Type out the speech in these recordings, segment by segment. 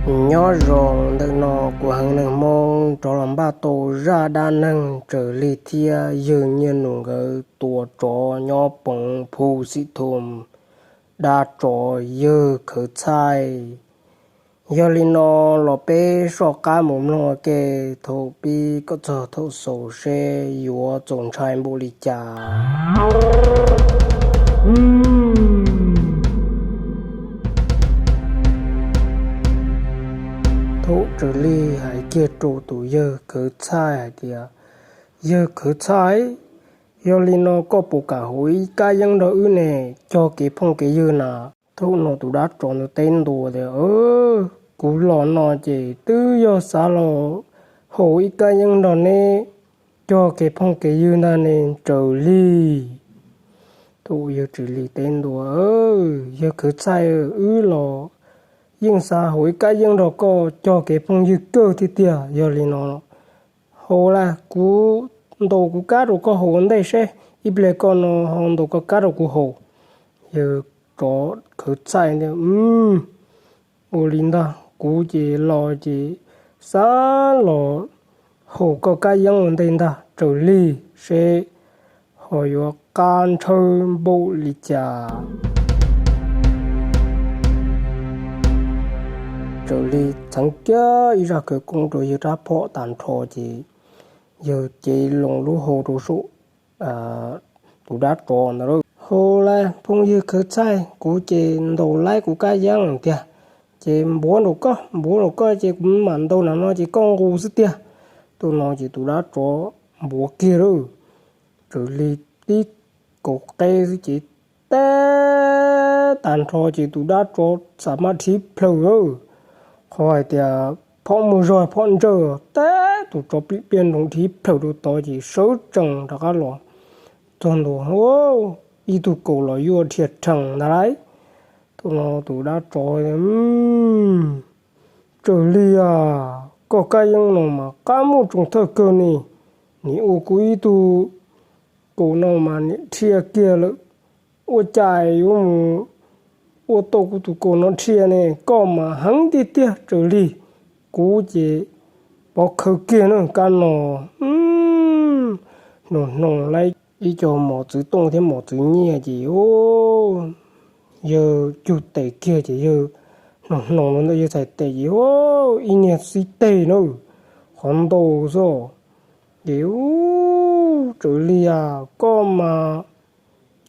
Nyob zoo ntawm no kuv Heev Neeg Hmoob rov los npaj tau zaj dab neeg Tsaws Lig thiab yawg Nyiaj Nus nkawd tua tsov nyob poov Phu Xim Thoo, dab tsov yawg khawv txhaij. Yog li no los peb soj qab mus mloog ua ke thaum pib kom txog thaum xaus seb yuav txaus ntshai npaum li cas. Thaum Tsaws Lig hais kiag rau tus yawg khawv txhaij hais tias, Yawg khawv txhaij, yog li no koj puas kam haus ib kab yeeb nrog wb ne, cog kev phooj kev ywg na? Thaum no tus dab tsov ntawd teb ntua tias, Kuv los no ces twb yog xav los haus ib kab yeeb nrog neb cog kev phooj kev ywg ntag ne Tsaws Lig. Thaum yawg Tsaws Lig teb ntua, Yawg khawv txhaij, wb los yeej xav haus ib kab yeeb nrog koj cog kev phooj ywg kawg tiag tiag. Yog li no, haus las, kuv ntaus kuv kab rau koj haus ua ntej seb ib pliag koj no ho ntaus koj kab rau kuv haus. Yawg tsov khawv txhaij tias, Ua li ntag, kuv ces los ces xav los haus koj kab yeeb ua ntej ntag Tsaws Lig, seb ho yuav qab ntshaw npaum li cas. Tsaws Lig txheev kiag ib zaj khawv koob rau yawg rab phom tag nrho ces yawg cev loo lub hau rau saum tus dab tsov ntawd, Haus las phooj ywg khawv txhaij, kuv ces ntaus laib kuv kab yeeb tiag, ces npuav nraum koj, npuav nraum koj ces kuv mam ntaus nram no ces koj nqus xwb tiag. Thaum no ces tus dab tsov npuav kiag lawm, Tsaws Lig tib kaum qe xwb ces teb tag nrho ces tus dab tsov xam maj rhiv plhaws lawm. Qhov hais tias phom muaj zog phom ntsawj, teb tus tsov plim pliaj nroos rhiv plhaws rau tod ces sawv tsees rov qab los txog ntua, ib tug kaus los yuaj rhiaj rhees ntag lauj. Thaum no tus dab tsov, Tsaws Lig a, koj kab yeeb no mas qab muaj tsoos thawj kawg ne, nim ua kuv ib tug kaus no mas niam rhiaj kiag lawm, ua cas yuav mus ua tau kuv tus kaus no rhiaj ne, koj mas heev tiag tiag Tsaws Lig, kuv ces pov khawv kiag na kab no. Hnoos hnoos laib ib co mos txwv tooj thiab mos txwv nyiaj ces yawg cug tes kiag ces yawg hnoos hnoos los ntawm yawg txhais tes ces ib niag xib teg na, qhov ntau xwb ces, Tsaws Lig a, koj mas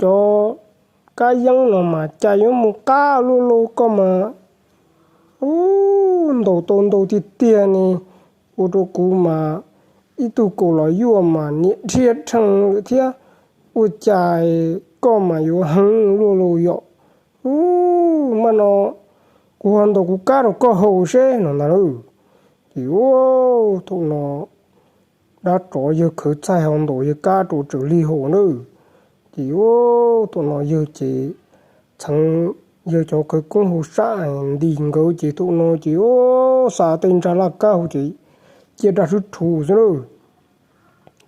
cov kab yeeb no mas cas yuav mus qab luaj lauj, koj mas ntaus tau ntau tiag tiag ne, ua rau kuv mas ib tug kaus los yuaj mas niam rhiaj rhees lawm thiab, ua cas koj mas yuav heev luaj lauj yom. Mas no kuv ho ntaus kuv kab rau koj haus seb no ntag lauj. Ces thaum no dab tsov yawg khawv txhaij ho ntaus yawg kab rau Tsaws Lig haus na. Ces thaum no yawg ces txheev yawg cov khawv koob hauv sab nti nkawd ces thaum no ces xa tej ntsa laj kab hauv ces cia daj sib rhuv xwb na.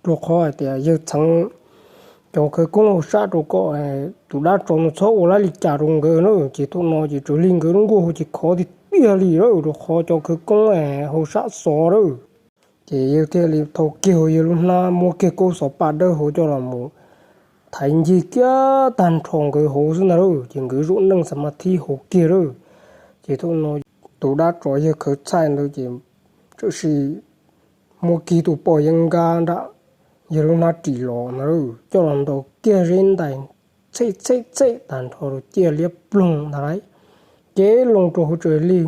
Rau qhov hais tias yawg txheev cov khawv koob hauv sab rau kom tus dab tsov no txhob ua lab li cas rau nkawd na. Ces thaum no ces Tsaws Lig nkawd lub nkuaj hauv ces khov tiag tiag li lawm rau qhov cov khawv koob hauv sab xov lawm. Ces yawg thiaj li thau kiag hauv yawg lub hnab muab kiag kaub xov paj dawb hauv coj los mus thaiv ncig kiag tag nrho nkawd hauv xwb ntag lauj. Ces nkawd zaum neej xa ma thib hauv kiag lawm. Ces thaum no tus dab tsov yawg khawv txhaij ntawd ces txawm sis muab kiag tus poj yeeb nkab nram yawg lub hnab ris los ntag lauj, coj los ntaus kiag zeb ntais txhej txhej txhej tag nrho rau ciaj liab ploog ntag lauj. Ces loo rau hauv Tsaws Lig,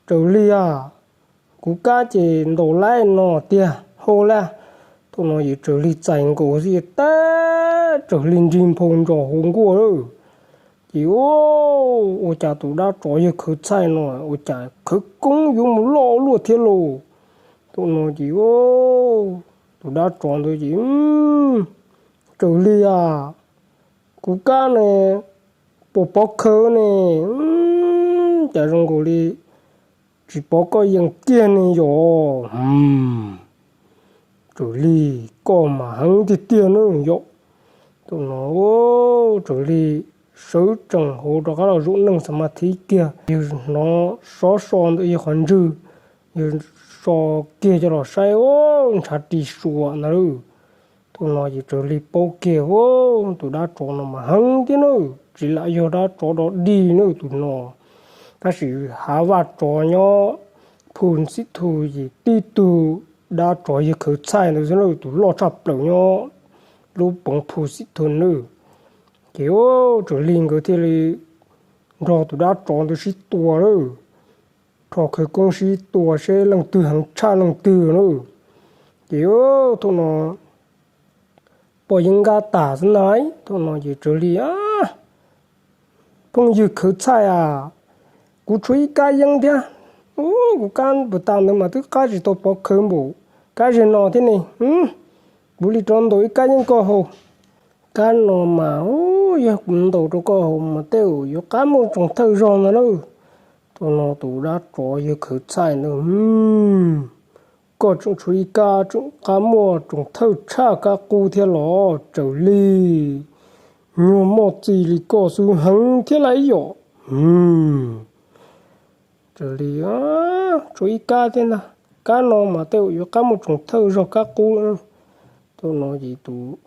Tsaws Lig a, kuv kab ces ntaus laib no tiag hau lawm. Thaum no ces Tsaws Lig txais nkaus xwb teb Tsaws Lig nrig nphau ntsos hauv nkuaj lawm. Ces ua cas tus dab tsov yawg khawv txhaij no ua cas khawv koob yuav mus loj luaj thiab lauj. Thaum no ces tus dab tsov ntawd ces, Tsaws Lig a, kuv kab ne, puas pov khawv ne, cas zoo nkaus li tsis pov koj yees kiag ne yom. Tsaws Lig koj mas heev tiag tiag na yom. Thaum no Tsaws Lig sawv tsees hauv rov qab los zaum neej xam mas thib kiag, yawg hnov sov so ntawm yawg qhov ntswg, yawg so kiag coj los saib, ntshav ris suas ntag lauj. Thaum no ces Tsaws Lig paub kiag, tus dab tsov no mas heev thiab na, tsis lam yog dab tsov dog dig na tus no, tab sis hav vaj tsov nyob Phu Xib Thu ces tib tug dab tsov yawg khawv txhaij ntawd xwb na, tus loj tshaj plaws nyob lub poov Phu Xib Thu na. Ces Tsaws Lig nkawd thiaj li nrog tus dab tsov ntawd sib tua lawm, rho khawv koob sib tua seb leej twg heev tshaj leej twg na. Ces thaum no poj yeeb nkab tas xwb ntag. Thaum no ces Tsaws Lig, phooj ywg khawv txhaij a, kuv tshuav ib kab yeeb thiab. Kuv kab puas tas ntawd mas twb qab tsis tau pov khawv npaum kab zej no thiab ne. Kuv li rov ntaus ib kab yeeb koj haus. Kab no mas yog kuv ntaus rau koj haus mas tej zaum yuav qab muaj tsoos thawj zog ntag lauj. Thaum no tus dab tsov yawg khawv txhaij ntawd, koj tseem tshuav ib kab tseem qab muaj tsoos thawj tshaj kab qub thiab los Tsaws Lig, nyuag moj txi li koj xwb heev thiab lauj yom. Tsaws Lig, tshuav ib kab thiab ntag, kab no mas tej zaum yuav qab muaj tsoos thawj zog kab qub. Thaum no ces tus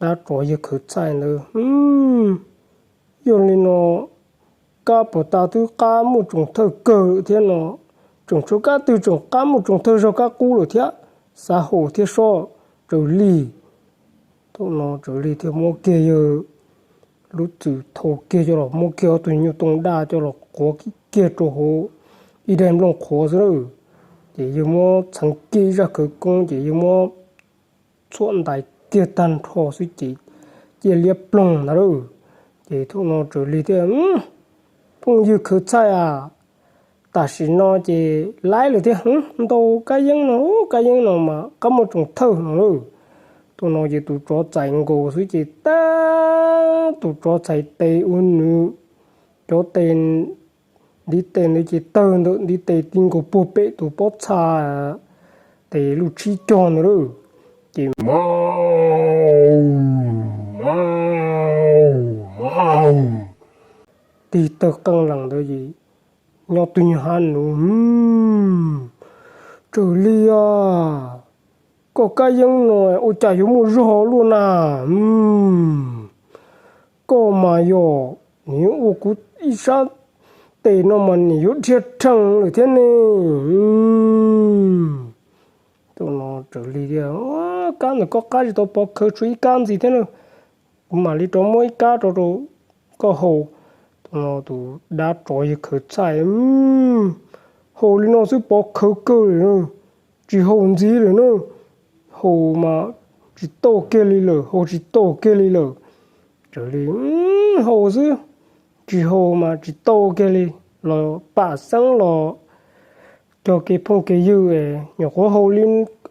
dab tsov yawg khawv txhaij ntawd, yog li no kab puas tas twb qab muaj tsoos thawj kawg lawm thiab no, tseem tshuav kab twg tseem qab muaj tsoos thawj zog kab qub lawm thiab, xav haus thiab sob Tsaws Lig. Thaum no Tsaws Lig thiaj muab kiag yawg lub txwm thau kiag coj los muab kiag ob tug nyuj tooj daj coj los qhuav kiag rau hauv ib daim nplooj qhuav xwb lawm. Ces yawg muab txheev kiag ib zaj khawv koob ces yawg muab txhuam ntais kiag tag nrho xwb ces ciaj liab ploog ntag lauj. Ces thaum no Tsaws Lig thiaj, phooj ywg khawv txhaij a, tam sim no ces laib lawm thiab, ntaus kab yeeb no, kab yeeb no mas qab muaj tsoos thawj no lauj. Thaum no ces tus tsov txais nkaus xwb ces tag, tus tsov txhais tes ua nws cov tes, ntiv tes ntawd ces tawg ntawm ntiv tes ti nkaus puag pem tus pob txha tes lub tshib cog ntawd lauj. Ces ma, ma, ma, tig tawg qeej lees ntawd ces nyob twg nyuag hab nuv, Tsaws Lig a, koj kab yeeb no ua cas yuav muaj zog luaj na? Koj mas yog nim ua kuv ib sab tes no mas nim yuav dhia rhees lawm thiab ne. Thaum no Tsaws Lig tias, kab ntawm koj qab tsis tau pov khawv, tshuav ib kab ntxiv thiab na, kuv mam li rov muab ib kab rau rau koj haus. Thaum no tus dab tsov yawg khawv txhaij, haus li no xwb pov khawv kawg li na, tsis haus ntxiv lawm na, haus mas tsis tau kiag li lawm, haus tsis tau kiag li lawm. Tsaws Lig, haus xwb, tsis haus mas tsis tau kiag li, los pam xeeb los cog kev phooj kev ywg, nyuam qhuav haus li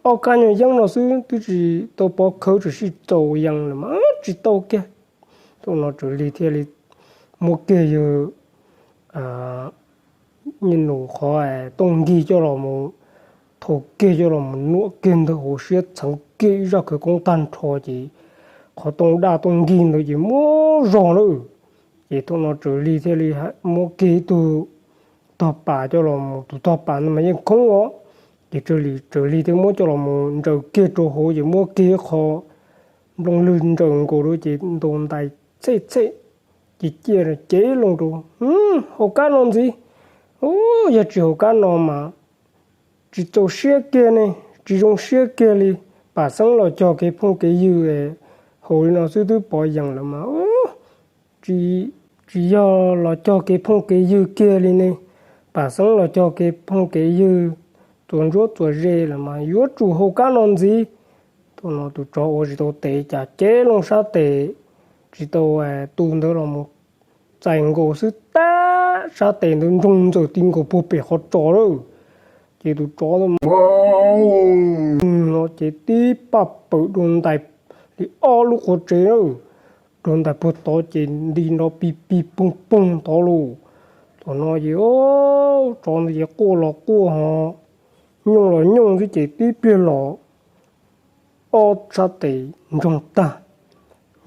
ob kab nyuag yeeb no xwb twb tsis tau pov khawv, tsuas sib txaus yees lawm mas tsis tau kiag. Thaum no Tsaws Lig thiaj li muab kiag yawg nus qhov tooj nkig coj los mus, thau kiag coj los mus nuam kiag ntawm hauv siab, txheev kiag ib zaj khawv koob tag nrho ces qhov tooj daj tooj nkig ntawd ces muaj zog lawm. Ces thaum no Tsaws Lig thiaj li muab kiag ib tug tog pas coj los mus, tus tog pas ntawd mas yeej khoob os. Ces Tsaws Lig, Tsaws Lig thiaj muab coj los mus ntsaws kiag rau hauv ces muab kiag ib qho nplooj lwg ntsaws nkaus rau ces ntaus ntais txhej txhej ces ciaj cev loo rau, haus kab no ntxiv. Yog tsis haus kab no mas tsis txaus siab kiag ne, tsis zoo siab kiag li. Pam xeeb los cog kev phooj kev ywg, haus li no xwb twb pov yees lawm mas tsis yog los cog kev phooj kev ywg kiag li ne, pam xeeb los cog kev phooj kev ywg txuas ntsuab txuas ze lawm mas yuav tsum haus kab no ntxiv. Thaum no tus tsov ua tsis tau tes cas cev loo sab tes tsis tau tu ntawd los mus txais nkaus xwb tab sab tes ntawd ntsoog ntxaws ti nkaus puag pem qhov tsos lawm. Ces tus tsov no ces tib paj pawm dua ntais li ob lub qhuav tsev lawm, dua ntais puag tod ces nti nrov pig pig poog poog tod lauj. Thaum no ces tsov ntawd ces quaj los quaj ho nyooj los nyooj xwb ces tib pliag los ob sab tes ntsoog tag,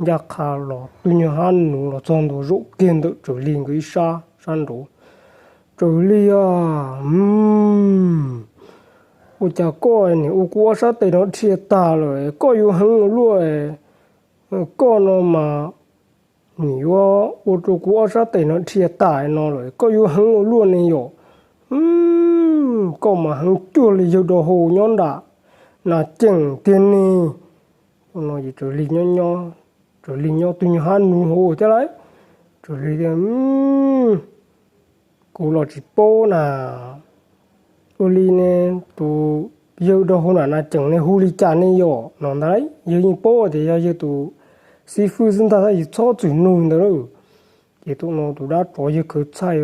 ncaj qha los tus nyuag hab nuv los txog ntua zaum kiag ntawm Tsaws Lig nkawd ib sab sab nraud. Tsaws Lig a, ua cas koj nim ua kuv ob sab tes no dhia tag lawm, koj yuav heev ua luaj, koj no mas nim yuav ua rau kuv ob sab tes no dhia tag no lawm, koj yuav heev ua luaj ne yom. Koj mas heev cuag li yawg dau hau nyob nram nas ceem tiag ne. Thaum no ces Tsaws Lig nyob nyob, Tsaws Lig nyob tus nyuag hab nuv hauv thiab lauj. Tsaws Lig tias, kuv los tsis paub na, ua li ne, tus yawg dau hau nram nas ceem ne hu li cas ne yom no ntag lauj. Yawg yeej paub tias yog yawg tus xib fwb xwb ntag, tab sis txhob txwm nug ntawd lauj. Ces thaum no tus dab tsov yawg khawv txhaij,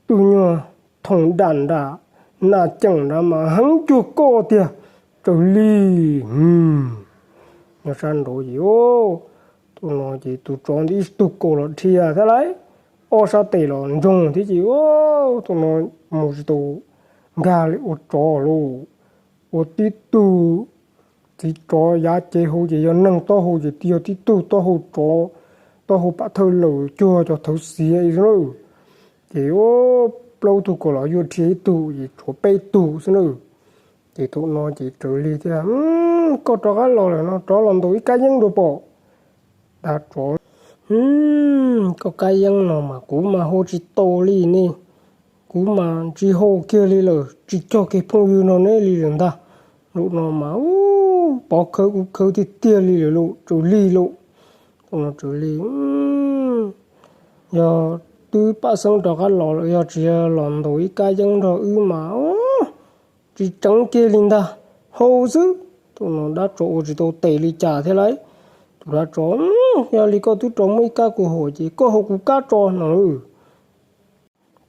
tus nyuag thoom dam nram nas ceem nrad mas heev cuag koj tiag, Tsaws Lig. Nyob sab nraud ces, thaum no ces tus tsov ntawd ib tug kaus los dhia thiab lauj, ob sab tes los ntsoog thiab ces, thaum no mus tsis tau nkag li ua tsov lauj. Ua tib tug txiv tsov yav cev hauv ces yog neeg taub hau ces yog tib tug taub hau tsov, taub hau pam thawj lawm cuag cov thawv xiav xwb na. Ces plaub tug kaus los yuav dhia ib tug ces tshuav peb tug xwb na. Ces thaum no ces Tsaws Lig thiaj, koj rov qab los lawm no, rov los ntaus ib kab yeeb dua pom. Dab tsov, koj kab yeeb no mas kuv mas hau tsis tau li ne, kuv mas tsis hau kiag li lawm, tsis cog kiag phooj ywg no neb li lawm ntag. Lawm no mas pov khawv kuv khawv tiag tiag li lawm lauj, Tsaws Lig lauj. Thaum no Tsaws Lig, yog twb pab xeeb rov qab los lawm, yog tsis yog los ntaus ib kab yeeb nrog wb mas tsis tseev kiag li ntag, hau xwb. Thaum no dab tsov ua tsis tau tes li cas thiab lauj. Tus dab tsov, yog li koj twb tso muaj ib kab kuv haum ces koj haus kuv kab tso no.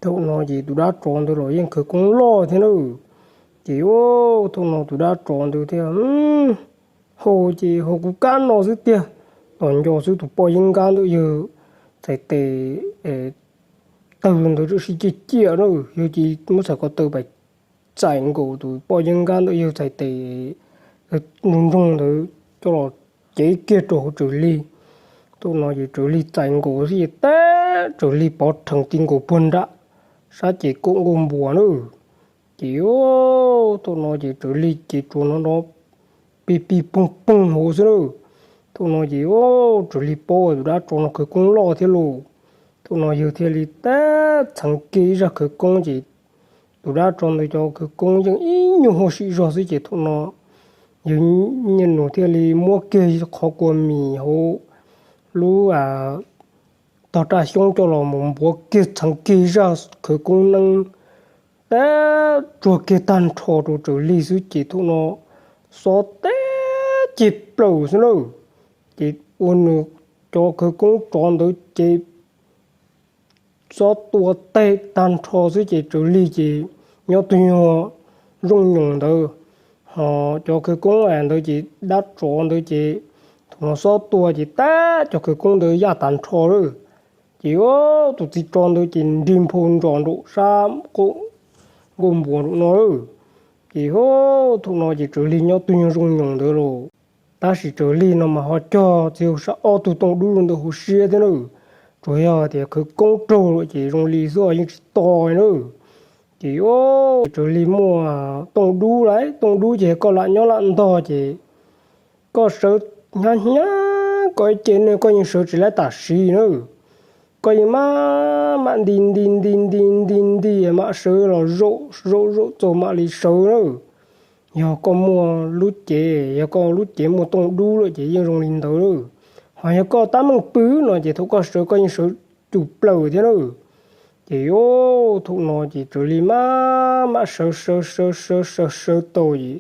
Thaum no ces tus dab tsov ntawd los yeej khawv koob loj thiab na. Ces thaum no tus dab tsov ntawd thiaj, hau ces haus kuv kab no xwb tiag. Tos nco xwb tus poj yeeb nkab ntawm yawg txhais tes tawg ntawd tam sim ciaj ciaj na, yawg ces muab txhais ko taw pais txais nkaus tus poj yeeb nkab ntawm yawg txhais tes ntsoog ntsoog ntawd coj los cev kiag rau hauv Tsaws Lig. Thaum no ces Tsaws Lig txais nkaus xwb ces tab Tsaws Lig pov rhees ti nkaus puag nram sab ces kaum nkaus npuas na. Ces thaum no ces Tsaws Lig ces tsuas no no pig pig poog poog hauv xwb na. Thaum no ces Tsaws Lig paub tus dab tsov no khawv koob loj thiab lauj. Thaum no yawg thiaj li tab txheev kiag ib zaj khawv koob ces tus dab tsov ntawd cov khawv koob yeej ib nyuag huaj sim zog xwb ces thaum no yawg Nyiaj Nus thiaj li muab kiag qhov kua mis hauv lub tog raj xyoob coj los mus npuav kiag txheev kiag zaj khawv koob neeb tab tsuag kiag tag nrho rau Tsaws Lig xwb ces thaum no xob teb ceg plaws xwb na. Ces ua nws cov khawv koob tsov ntawd ces xob tua teg tag nrho xwb ces Tsaws Lig ces nyob tus nyuag zooj nyoos ntawd, ho cov khawv koob ntawd ces dab tsov ntawd ces thaum no xob tua ces tab cov khawv koob ntawd yaj tag nrho lawm. Ces tus txiv tsov ntawd ces nrig nphau ntsos nraum sab nkaus npuas nraum no lawm. Ces thaum no ces Tsaws Lig nyob tus nyuag zooj nyoos ntawd los, tab sis Tsaws Lig no mas ho cog txiv huab tais ob tug tooj dub ntawm hauv siab thiab na. Tsuas yog tias khawv koob raug lawm ces zoo li xwb yeej tsis to na. Ces Tsaws Lig muaj tooj dub lauj, tooj dub ces yog koj lam nyob lam ntog ces koj sawv hnyav hnyav koj ib ce ne koj yeej sawv tsis laib tam sim na. Koj yeej mam mam nti nti nti nti nti nti mam sawv los zaum zaum zaum txaus mam li sawv na. Yog koj muaj lub cev, yog koj lub cev muaj tooj dub lawm ces yeej zoo li ntawd lawm. Ho yog koj tab meeg pw no ces thaum koj sawv koj yeej sawv cus plaws thiab na. Ces thaum no ces Tsaws Lig mam mam sawv sawv sawv sawv sawv sawv tau ces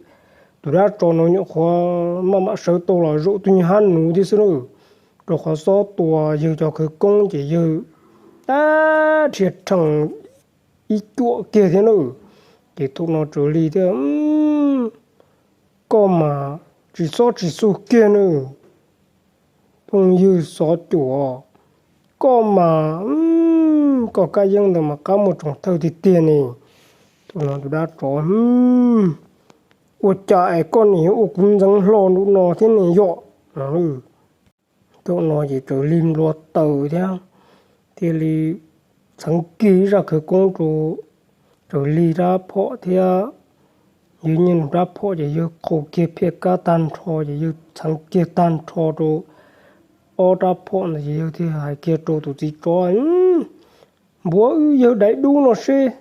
tus dab tsov no nyuam qhuav mam mam sawv tau los zaum tus nyuag hab nuv thiab xwb na. Rau qhov xob tua yawg cov khawv koob ces yawg tab rhia rhees ib cuam kiag thiab na. Ces thaum no Tsaws Lig thiaj, koj mas tsis xob tsis xu kiag na, phooj ywg xov cuam, koj mas koj kab yeeb ntawd mas qab muag tsoos thawj tiag tiag ne. Thaum no tus dab tsov, ua cas es koj nim yuav ua kuv ntxeev hlo nraum no thiab ne yom? Thaum no ces Tsaws Lig nplua taws thiab, thiaj li txheev kiag ib zaj khawv koob rau Tsaws Lig rab phom thiab. Yawg nyiaj rab phom ces yawg qhau kiag phiaj kab tag nrho ces yawg txheev kiag tag nrho rau ob rab phom ntawd ces yawg thiaj hais kiag rau tus txiv tsov, Npuav wb yawg daim dub no seb.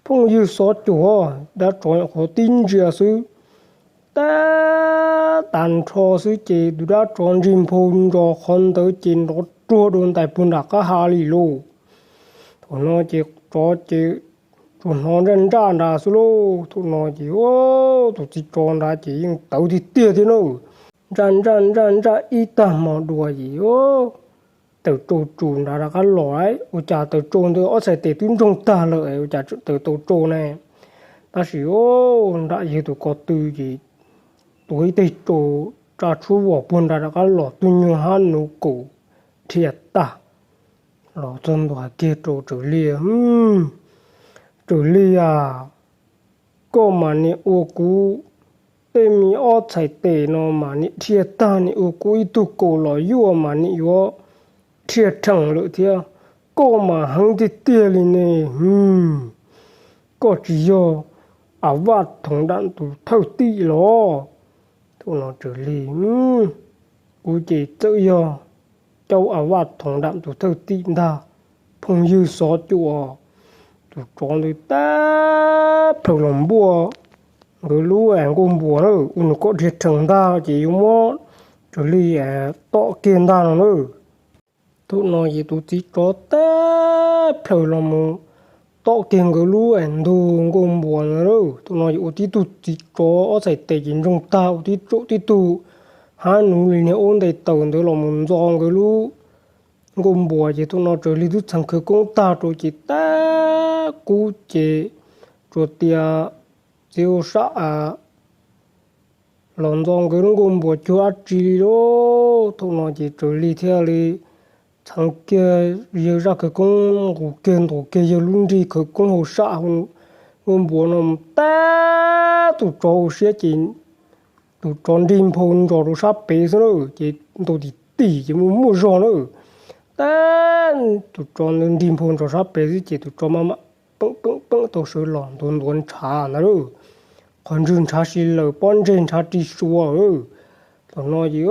Phooj ywg xov cuam, dab tsov nyuam qhuav tib ntsia xwb, tab tag nrho xwb ces tus dab tsov nrig nphau ntsos qhov ntawd ces nrov ruag rau ntais puag nram qab hav li lauj. Thaum no ces tsov ces tsuas hnov nraj nraj nrad xwb lauj. Thaum no ces tus txiv tsov nrad ces yeej tawv tiag tiag thiab na. Nraj nraj nraj nraj ib tag hmo dua ces tawm tsau tsus nrad rov qab los. Ua cas tawm tsau ntawd ob txhais tes twb ntsoog tag lawm ua cas tawm tau tsau ne? Tab sis nram yawg tus ko tw ces tuav ib teg tsau tsa tshuab vos puag nrad rov qab los tus nyuag hab nuv kaum dhia tag los txog ntua hais kiag rau Tsaws Lig, Tsaws Lig a, koj mas nim ua kuv tej me ob txhais tes no mas nim dhia tag, nim ua kuv ib tug kaus los yuaj mas nim yuav dhia rhees lawm thiab. Koj mas heev tiag tiag li ne. Koj tsis yog A Vaj Thoov Dam tus thawj tim los? Thaum no Tsaws Lig, Kuv ces txawm yog Caub A Vaj Thoov Dam tus thawj tim ntag, phooj ywg xov cuam. Tus tsov ntawd tab plaws los npuaj nkawd lub nkuaj npuas na, ua nws kom dhia rhees ntag ces yuav muab Tsaws Lig tom kiag ntag no na. Thaum no ces tus txiv tsov tab plaws los mus tom kiag nkawd lub ntug nkuaj npuas ntawd. Thaum no ces ua tib tug txiv tsov ob txhais tes ces ntsoog tag, ua tib tug hab nuv li niag ub nte taws ntawd los mus ntxo nkawd lub nkuaj npuas ces thaum no Tsaws Lig twb txheev khawv koob tag rau ces tab kub ces tsuas tias txiv ua sab los ntxo nkawd lub nkuaj npuas cuag dab tsi li lauj. Thaum no ces Tsaws Lig thiaj li txheev kiag yawg zaj khawv koob nqus kiag ntaus kiag yawg lub nrig khawv koob hauv sam nkuaj npuas no mus tab tus tsov hauv siab ces tus tsov nrig nphau ntsos rau sab pem xwb na, ces ntaus tim tim ces muaj muaj zog na. Tab tus tsov ntawd nrig nphau ntsos sab pem xwb ces tus tsov maj mam peem peem peem tau sawv los ntuav ntuav ntshav ntawd, qhov ntswg ntshav si lawm, pob ntseg ntshav ri sua. Thaum no ces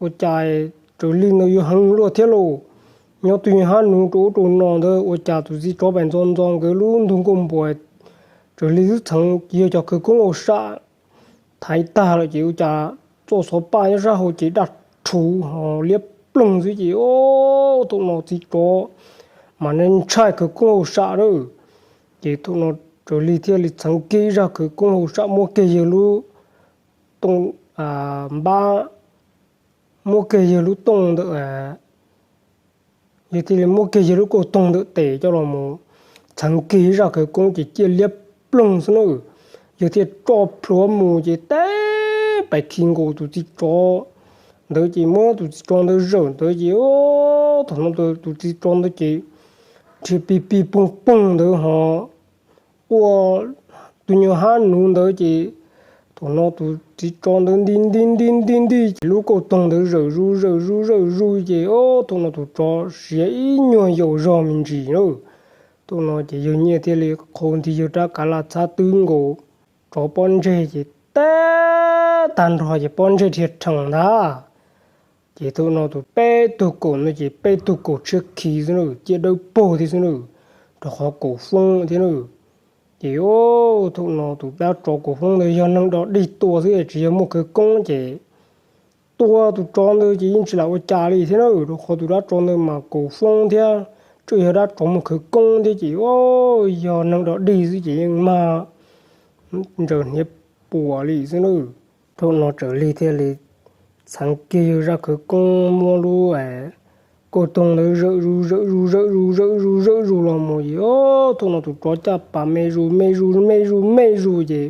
ua cas Tsaws Lig ntawd yuav heev luaj thiab lauj. Nyob twj hab nuv rau ub rau no ntawd ua cas tus txiv tsov pem ntxo ntxo nkawd lub ntug nkuaj npuas, Tsaws Lig twb txheev yawg cov khawv koob hauv sam thaiv tag lawm ces ua cas txoj xov paj nyob sab hauv ces daj rhuv ho liab ploog xwb ces thaum no txiv tsov mas ntshai khawv koob hauv sam lawm. Ces thaum no Tsaws Lig thiaj li txheev kiag ib zaj khawv koob hauv sam muab kiag yawg lub tooj npab, muab kiag yawg lub tooj ntawm, yawg thiaj li muab kiag yawg lub kauj toog ntawm tes coj los mus txheev kiag ib zaj khawv koob ces ciaj liab ploog xwb na. Yawg thiaj tso plhuav mus ces teb pais khi nkaus tus txiv tsov ntawd ces muab tus txiv tsov ntawd zawm ntawd ces thaum no tus txiv tsov ntawd ces nrhiav pig pig poog poog ntawd ho ua tus nyuag hab nuv ntawd ces thaum no tus txiv tsov ntawd nti nti nti nti nti ces lub kauj toog ntawd zawm zuj zawm zuj zawm zuj ces thaum no tus tsov siav ib nyuag yaus zog me ntsis na. Thaum no ces yawg nyiaj thiaj li qhau nti yawg rab kav laj txhab twb nkaus tsov pob ntseg ces teb tag nrho ces pob ntseg dhia rhees ntag. Ces thaum no tus peb tug kaus no ces peb tug kaus tshiab khi xwb na, ciaj dawb paug thiab xwb na, rau qhov kaus foob thiab na. Ces thaum no tus dab tsov kaus foob ntawd yog neeg dog dig tua xwb tsis yog muaj khawv koob ces tua tus tsov ntawd ces yeej tsis lam ua cas li thiab na, rau qhov tus dab tsov ntawd mas kaus foob thiab, tseem yog dab tsov muaj khawv koob thiab ces yog neeg dog dig xwb ces yeej mag ntsaws hniav puas li xwb na. Thaum no Tsaws Lig thiaj li txheev kiag yawg zaj khawv koob muab lub kauj toog ntawd zawm zuj zawm zuj zawm zuj zawm zuj zawm zuj los mus ces thaum no tus tsov caj pas me zus me zus me zus me zus ces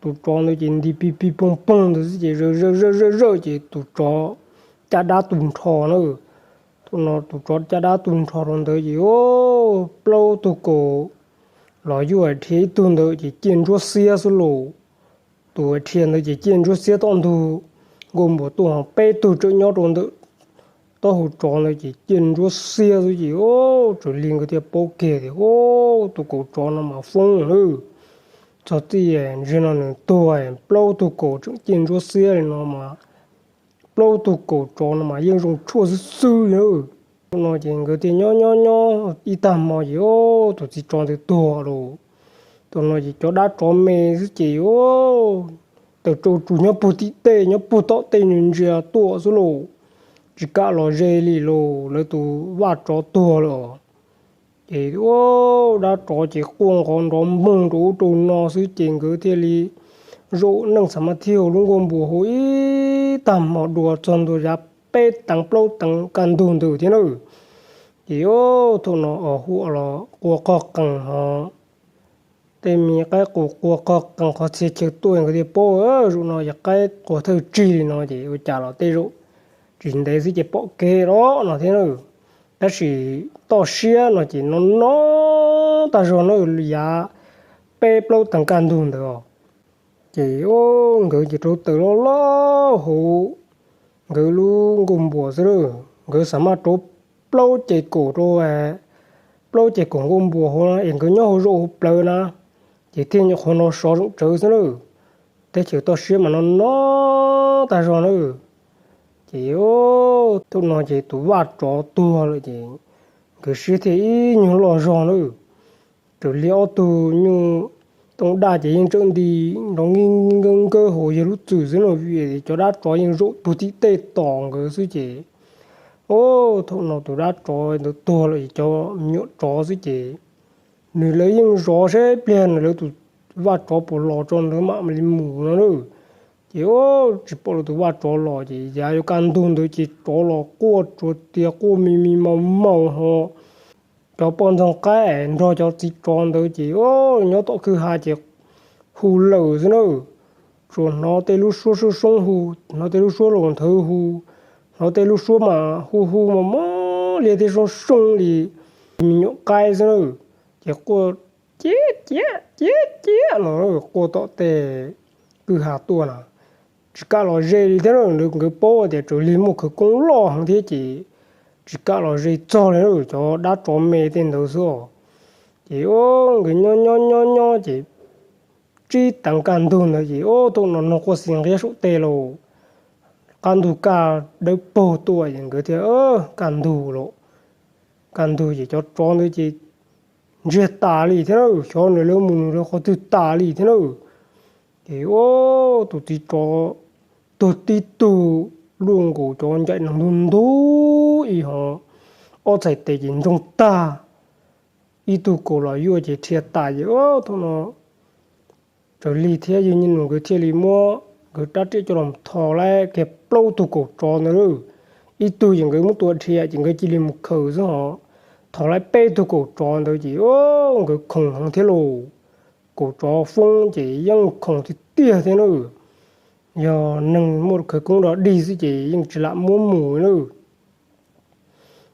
tus tsov ntawd ces nti pig pig poog poog ntawd xwb ces zawm zawm zawm zawm zawm ces tus tsov caj dab tu nrho na. Thaum no tus tsov caj dab tu nrho rau ntawd ces plaub tug kaus los yuj dhia ib tug ntawd ces ciaj ntsuab xiab xwb lauj. Tus dhia ntawd ces ciaj ntsuab xiab tom ntug nkauj npua tuaj ho peb tug tseem nyob rau ntawm taub hau tsov ntawd ces ciaj ntsuab xiab xwb ces, o, Tsaws Lig nkawd thiaj paub kiag tias, o, tus kaum tsov no mas foob lawm. Txog txij ntsis no nws tuag, plaub tug kaum tseem ciaj ntsuab xiab li no mas, plaub tug kaum tsov no mas yeej zoo tshuaj xwb xwb li. Thaum no ces nkawd thiaj nyob nyob nyob ib tag hmo ces, o, tus txiv tsov ntawd tuag lawm. Thaum no ces cov dab tsov me xwb ces, o, tawm tsau tsuj nyob puag tim tej, nyob puag tom tej ntsia tuaj xwb lauj. Tsis kam los ze li lauj, lawv tus vaj tsov tuag lawm. Ces, o, dab tsov ces quaj nqov nrov npoog rau ub rau no xwb ces nkawd thiaj li zaum neej xav mas thiaj hu lub nkauj npua hauv ib tag hmo dua txog ntua yav peb teev plaub teev kaj ntug ntawd thiab na. Ces, o, thaum no os hu los qua qog qees ho tej me qaib qus qua qog qees qhov txhia chaw tuaj nkawd thiaj paub, zaum no yog qaib qua thawj tsig li no ces ua cas los tej zaum tsis ntev xwb ces pom kev los no thiab na. Tab sis toj siab no ces no no tag zog na, yav peb plaub teev kaj ntug ntawd os. Ces, o, nkawd ces rauv taws loj loj hauv nkawd lub nkauj npua xwb lawm. Nkawd xav mas rauv plaub ces kaum rau, plaub ces kaum nkauj npua hauv es nkawd nyob hauv zaum hauv plawv na, ces thiaj nyuam qhuav no sov zoom tsawv xwb na. Teb chaws toj siab mas no no tag zog na. Ces, o, thaum no ces tus vaj tsov tuag lawm ces nkawd siab thiaj ib nyuag loj zog na. Raws li ob tug nyuj tooj daj ces yeej tseem nti nrov nkawb nkawb hauv yawg lub txwm xwb no, vim cov dab tsov yeej zaum puag tim tej tos nkawd xwb ces, o, thaum no tus dab tsov ntawd tuag lawm es cov me nyuam tsov xwb ces nws lawv yeej zov seb pliag nws lawv tus vaj tsov puas los tso ntawd mam li mus no na. Ces, o, tsis pom lawv tus vaj tsov los ces yav yuav kaj ntug ntawd ces tsov los quaj tsuas tias quaj mi mi mau mau ho cov poj ntxoog qaib nrog cov txiv tsov ntawd ces, o, nyob tom kwj ha ces hu lawm xwb na. Tsuas hnov tej lub suab soob soob hu, hnov tej lub suab laus nthawv hu, hnov tej lub suab mas hu hu mas mob liab thiab soob soob li me nyuam qaib xwb na. Ces quaj ciab ciab ciab ciab no, quaj tom tej kwj ha tuaj na. Tsis kam los ze li thiab na, nkawd paub tias Tsaws Lig muaj khawv koob loj heev thiab ces tsis kam los ze txog li na, cov dab tsov me tej ntawd xwb os. Ces, o, nkawd nyob nyob nyob nyob ces tsib teev kaj ntug ntawd ces, o, thaum no noog quaj xi nqiab saum tej lauj, qab ntug kaj dawb paug tuaj ces nkawd thiaj, kaj ntug lauj, kaj ntug ces cov tsov ntawd ces ntsiag tas li thiab na, xyov nws lawv mus nws lawv qhov twg tas li thiab na. Ces, o, tus txiv tsov tuag tib tug luaj nkaus cov ncaim nees ntug ntug ib ho, ob txhais tes ces ntsoog tag, ib tug kaus los yuaj ces rhiav tas ces, o, thaum no Tsaws Lig thiab yawg Nyiaj Nus nkawd thiaj li muab nkawd rab riam coj los tho lawm kiag plaub tug kaus tsov ntawd. Ib tug ces nkawd muab tua rhiav ces nkawd cia li mus khaws xwb ho. Tho lawm peb tug kaus tsov ntawd ces, o, nkawd khoom heev thiab lauj. Kaus tsov foob ces yeej khoom tiag tiag thiab na. Yog neeg muaj khawv koob dog dig xwb ces yeej tsis lam muab mus na.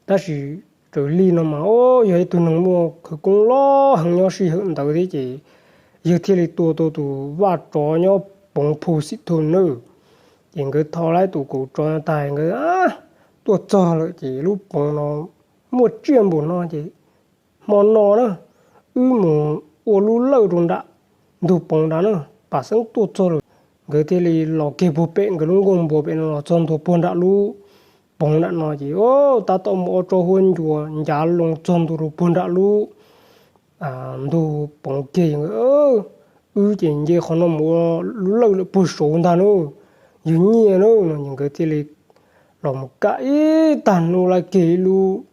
Tab sis Tsaws Lig no mas, o, yog ib tug neeg muaj khawv koob loj heev nyob sij hawm ntawd thiab ces yawg thiaj li tua tau tus vaj tsov nyob poov Phu Xim Thu na. Ces nkawd tho lawm tus kaus tsov tag nkawd tuaj txog lawm ces lub poov no muaj tsiaj npaum no ces hmo no na, wb mus ua lub lawj rau nram ntug poov nrad na, pam xeeb tuaj txog lawm. Nkawd thiaj li los kiag puag pem nkawd lub nkuaj npua pem no los txog ntua puag nram lub poov nram no ces, o, tab tom muaj ob tsob huab ncua ncav loo txog ntua rau puag nram lub ntug poov kiag. Wb ces nce qhov no mus ua lub lawj lawm puag saud ntag na, yawg Nyiaj na. No ces nkawd thiaj li los mus kam ib tag hnub lawm kiag ib lub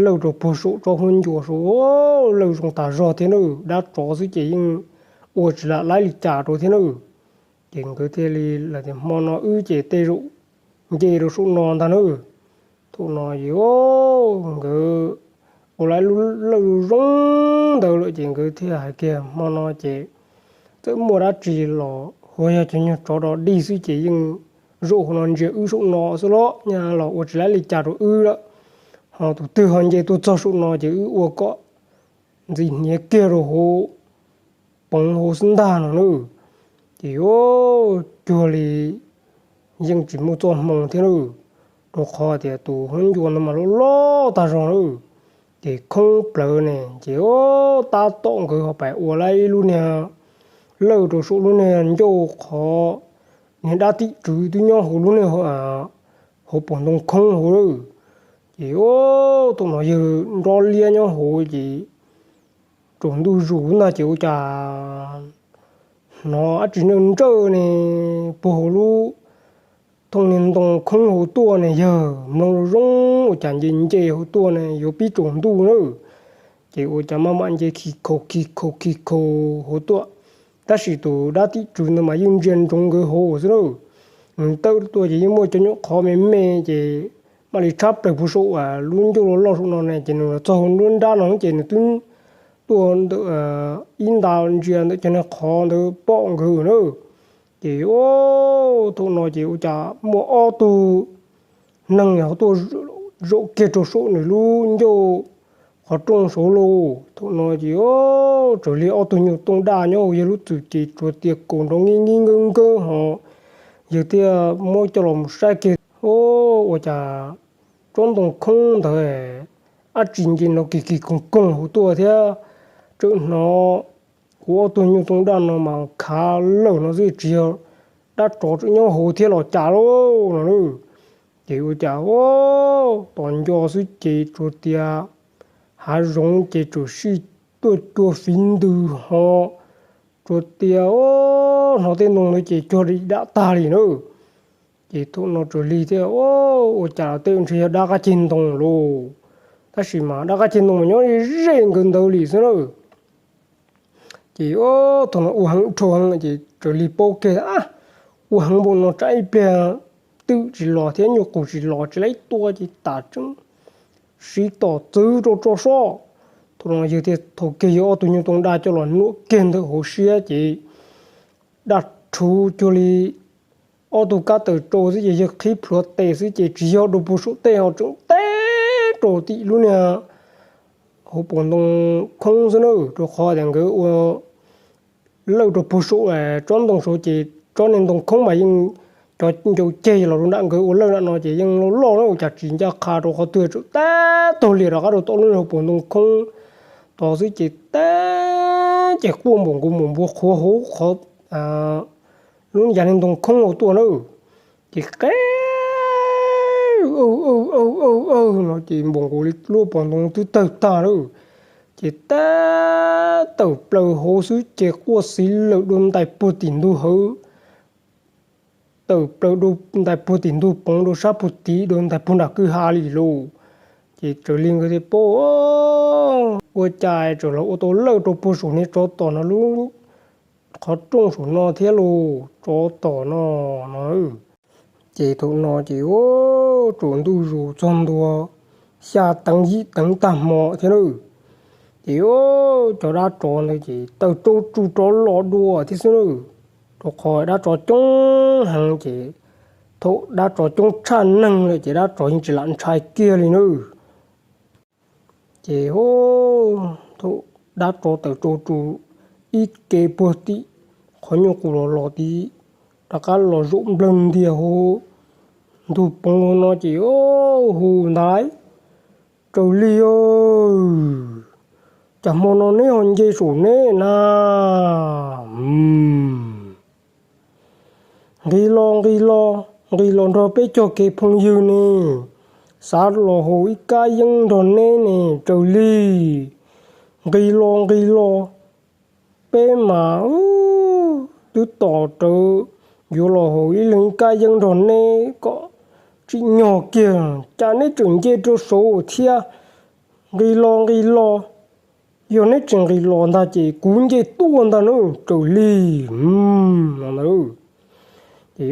lawj rau puag saum tsob huab ncua saud, lawj zoo tas zog thiab na, dab tsov xwb ces yeej ua tsis lam laib li cas rau thiab na. Ces nkawd thiaj li lawm tias hmo no wb ces tej zaum nce rau saum no ntag na. Thaum no ces nkawd ua lawm lub lawj zoo ntawd lawm ces nkawd thiaj hais tias hmo no ces txawm muaj dab tsi los ua yog cov nyuag tsov dog dig xwb ces yeej zaum hauv no ntsia wb saum no xwb los nyaj los ua tsis laib li cas rau wb lawm. Ho tus twg ho nce tuaj txog saum no ces wb ua kom ntxim hniav kiag rau hauv poov hauv xwb ntag no na. Ces cuag li yeej tsis muaj txoj hmoo thiab lawm, rau qhov tias tus hmoob ncua ntawd mas loj loj tag zog lawm. Ces khoob plawv ne ces tab tom nkawd ho pais ua lawm ib lub niag lawj rau saum lub niag ncauj qhov niag dab tim tswv twb nyob hauv lub niag hauv paus ntoo khoob hauv lawm. Ces thaum no yawg nrob liab nyob hauv ces tsaus ntuj zus ntag ces ua cas hnov dab tsi nrawj nrawj ne puag hauv lub thooj niag ntoo khoob hauv tuaj ne yawg, mloog zoo zoo ua cas nce nce hauv tuaj ne yuav pib tsaus ntuj na. Ces ua cas maj mam nce khi khau khi khau khi khau hauv tuaj, tab sis tus dab tim tswv ntawd mas yeej ntsia ntsoov nkawd hauv xwb na. Nws tawm tuaj ces yeej muaj cov nyuam qhov me me ces mam li tshab plaws puag saum lub ncauj loj loj saum no ne ces nws los txog hauv nruab nrab no ces nws twb tuaj ntawm ib nta ntsia ntawm cov niag qhov ntawd pom nkawd na. Ces thaum no ces ua cas muaj ob tug neeg ho tuaj zaum kiag rau saum nws lub ncauj qhov rooj saud lauj. Thaum no ces tsaws li ob tug nyuj tooj daj nyob hauv yawg lub txwm ces tsuas tias kaus nrov nkib nkib nkawb nkawb ho yawg thiaj muab coj los mus saib kiag, ua cas tsob ntoo khoob ntawd dab tsi nce no kis kis koog koog hauv tuaj thiab. Tseem hnov kuv ob tug nyuj tooj daj no mas khav lawm no xwb tsis yog dab tsov tseem nyob hauv thiab los cas lauj no. Ces ua cas tos nco xwb ces tsuas tias hav zoov ces tsuas sij tuaj cua fiv ntws ho tsuas tias hnov tej ntoo ntawd ces cuag li dam tag li na. Ces thaum no tsaws li thiab ua cas tej ntshe yog dab qab ceg ntoo lauj, tab sis mas dab qab ceg ntoo mas nyob ze nkawd ntawd li xwb na. Ces thaum no ua heev dhau heev ces tsaws li paub kiag, ua heev npaum no tsam ib pliag twm tsis los thiab nyuj qus tsis los tsis laib tua ces tas tseeb, siv tom txwv rau tso sob. Thaum no yawg thiaj thau kiag yawg ob tug nyuj tooj daj coj los nuam kiag ntawm hauv siab ces daj rhuv cuag li ob tug kab tawm rau xwb ces yawg qhib plhuav tes xwb ces tsis yog rau puag saum tej ho tseem teb rau tim lub niag hauv paus ntoo khoob xwb na, rau qhov tias nkawd ua lawj rau puag saum tsob ntoo saud ces tsob niag ntoo khoob mas yeej cov ncau ceg los rau nram nkawd ua lawj nram no ces yeej loj loj na, ua cas tsis ncaj qha rau qhov twg tseem tab taug lias rov qab rau tom lub niag hauv paus ntoo khoob tod xwb ces tab ces quaj npaum nkaus mus npua qhuav hauv qhov lub yas niag ntoo khoob hauv tuaj na. Ces qe aw aw aw aw no ces npaum nkaus li lub paus ntoo twb tawg tag lawm. Ces tab tawm plaws hauv xwb ces quaj xiv lawm dua ntais puag tim ntug hawv, tawm plaws dua ntais puag tim ntug poov dua sab puag tid dua ntais puag nram kwj ha li lauj. Ces tsaws li nkawd thiaj paub, ua cas tseem los ua tau lawj rau puag saum niag tsov tom no lub qhov rooj saum no thiab lauj, tsov tom no no. Ces thaum no ces tsaus ntuj zus txog ntua xya teev yim teev tag hmo thiab na. Ces cov dab tsov ntawd ces tawm tsau tsu rov los dua thiab xwb na, rau qhov dab tsov coob heev ces thaum dab tsov coob tshaj neeg lawm ces dab tsov yeej tsis lam ntshai kiag li na. Ces thaum dab tsov tawm tsau tsu ib ke puag tim qhov nyuj qus los los tid, rov qab los zaum nplawg ntiag hauv ntug poov no ces hu ntag, Tsaws Lig, cas hmo no neb ho nce saum neb na? Nqis los nqis los, nqis los nrog peb cog kev phooj ywg ne, xav los haus ib kab yeeb nrog neb ne Tsaws Lig. Nqis los nqis los, peb mas twb tos rawv yuav los haus ib leeg ib kab yeeb nrog neb kom tsim nyog kiag, cas neb tseem nce rau saud thiab. Nqis los nqis los, yog neb tseem nqis los ntag ces kuv nce tuaj ntag na Tsaws Lig. Ces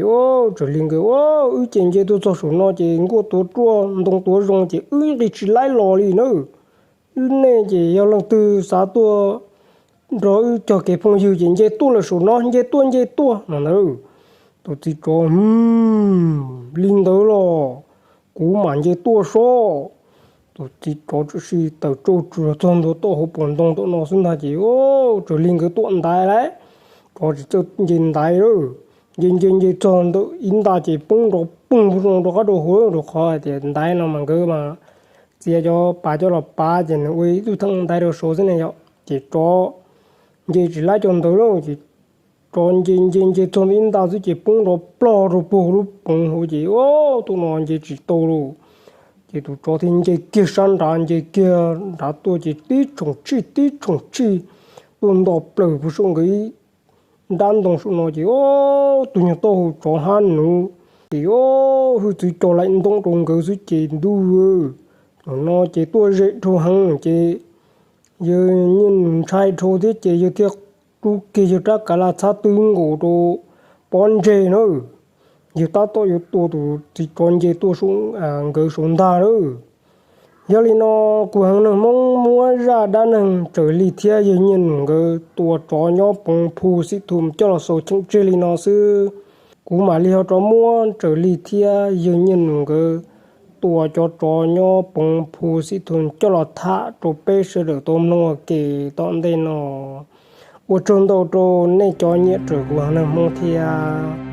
Tsaws Lig nkawd, wb ces nce tuaj txog saum no ces nkuaj tuav ruaj ntoo tuav zoo ces wb nqis tsis laib los li na. Wb nej ces yog leej twg xav tuaj nrog wb cog kev phooj ywg ces nce tuaj lawm saum no, nce tuaj nce tuaj no ntag. Tus txiv tsov, Li ntawd los kuv mam nce tuaj sob. Tus txiv tsov tsuas sij tawm tsau tsuas txog ntua tom hauv paus ntoo tom no xwb ntag ces Tsaws Lig nkawd tuam ntaiv lawm, tsov tsis txawj nce ntaiv lawm. nce nce nce txog ntawm ib nta ces poob nrov poog rau qab rau hauv, rau qhov hais tias ntaiv no mas nkawd mas txiav cov pas coj los pav ces nws ua ib tug theej ntaiv rau saud xwb ne yom. Ces tsov nce tsis laib cov ntawd lawm ces tsov nce nce nce txog ntawm ib nta xwb ces poob nrov plog rau puag lub poov hauv ces, o, tus no nce tsis tau lauj. Ces tus tsov thiaj nce kiag sab nrad, nce kiag nrad tuaj ces tib tshoom tsij tib tshoom tsij tuaj nto plaws puag saum nkawd ib nrab ntoo saum no ces, o, tus nyuag taub hau tsov hab nuv ces, o, hwj txwv co laim ntoom rau nkawd xwb ces ntuj, thaum no ces tuaj ze dhau heev ces yawg Nyiaj Nus ntshai dhau thiab ces yawg thiaj rub kiag yawg rab kav laj txhab twb nkaus rau pob ntseg na. Yawg tab tom yuav tua tus txiv tsov nce tuaj nkawd saum ntag lawm. Yog li no, kuv Heev Neeg Hmoob muab zaj dab neeg Tsaws Lig thiab yawg Nyiaj Nus nkawd tua tsov nyob Poov Phu Xim Thum coj los xaus cheem tseg li no xwb. Kuv mam li ho rov muab Tsaws Lig thiab yawg Nyiaj Nus nkawd tua cov tsov nyob Poov Phu Xim Thum coj los tham rau peb sawv daws tau mloog ua ke tom ntej no. Ua tsaug ntau rau nej cov nyiam raws kuv Heev Neeg Hmoob thiab.